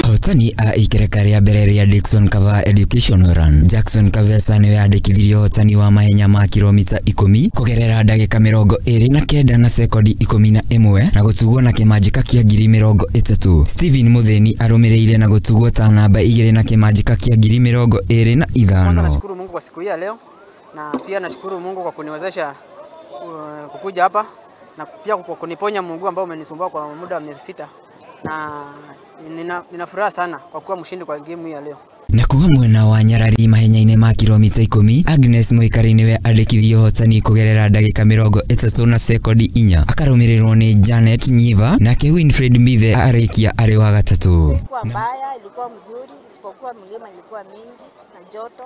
Ahotani a ikereka rĩa mbere rĩa Dickson Kavaa Education Run. Jackson Kavesa niwe andĩkithirie ũhotani wa mahenya ma kilomita 10 kũgerera ndagĩka 29 na sekondi 11 na gũtugwo na kĩmanjĩka kĩa 30,000. Steven Mutheni arũmĩrĩire na gũtugwo ta namba 2 na kĩmanjĩka kĩa 25,000. Nashukuru Mungu kwa siku hii ya leo na pia nashukuru Mungu kwa kuniwezesha kukuja hapa na pia kwa kuniponya mguu ambao umenisumbua kwa muda wa miezi 6. Na nina furaha sana kwa kuwa mshindi kwa game hii ya leo. Na kuwa mwena wa nyarari mahenya-inĩ ma kilomita 10, Agnes Muikari niwe andĩkithie ũhotani kũgerera ndagĩka 30 na sekondi 4, akarũmĩrĩrwo nĩ Janet Nyiva, nake Winfred Mbithe arĩkia arĩ wa gatatũ. Ilikuwa mbaya, ilikuwa mzuri, isipokuwa mlima ilikuwa mingi na joto,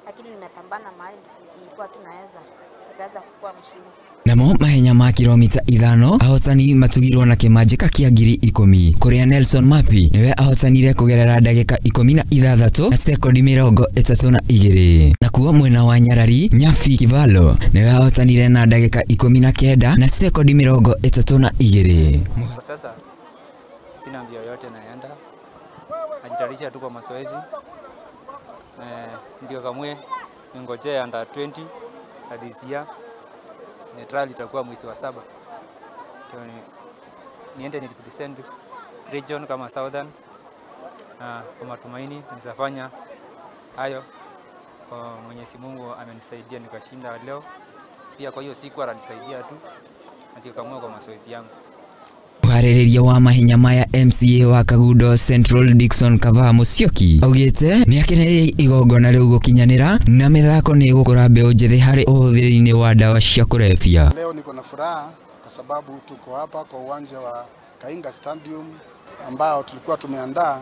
lakini nimepambana mahali nilikuwa tunaweza nikaweza kuwa mshindi. Namo mahenya ma kilomita 5 ahotani matugirwo na kĩmanjĩka kĩa 10,000 kũrĩa Nelson Mapi niwe ahotanire kũgerera ndagĩka 16 na sekondi 32. Nakuo mwena wa nyarari Nyafi Kivalo niwe ahotanire na ndagĩka 19 na sekondi 32. Kwa sasa sina mbio yote naenda, najitayarisha tu kwa mazoezi, nijikakamue, ningojee under 20 this year. Trial itakuwa mwezi wa 7. Niende ni represent region kama Southern, na kwa matumaini nitafanya hayo. Kwa Mwenyezi Mungu amenisaidia nikashinda leo. Pia kwa hiyo siku atanisaidia tu nikakamua kwa mazoezi yangu. Mũharĩrĩria wa mahenya maya MCA wa Kagundo Central Dickson Kavaa Musyoki augĩte nĩakenereire igongona rĩu gũkinyanĩra na mĩthako nĩ ĩgũkũra mbeũ njĩthĩ harĩ ũhũthĩri-inĩ wa dawa cia kũrebia. Leo niko na furaha kwa sababu tuko hapa kwa uwanja wa Kainga Stadium ambao tulikuwa tumeandaa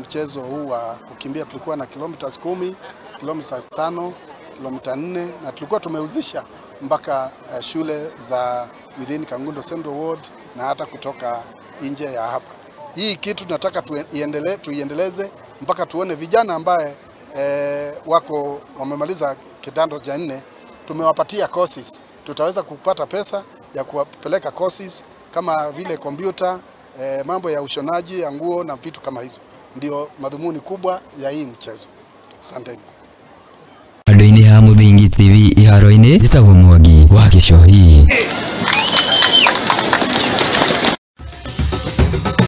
mchezo huu wa kukimbia. Tulikuwa na kilomita 10, kilomita 5, kilomita 4 na tulikuwa tumeuzisha mpaka shule za within Kangundo Central Ward na hata kutoka nje ya hapa. Hii kitu tunataka tuiendeleze mpaka tuone vijana ambaye wako wamemaliza kidato cha 4, tumewapatia courses. Tutaweza kupata pesa ya kuwapeleka courses kama vile kompyuta, mambo ya ushonaji ya nguo na vitu kama hizo. Ndio madhumuni kubwa ya hii mchezo. Asanteni. Andũ-inĩ ha Mũthingi TV iharo-inĩ njĩtagwo Mwangi wa Gĩcohi.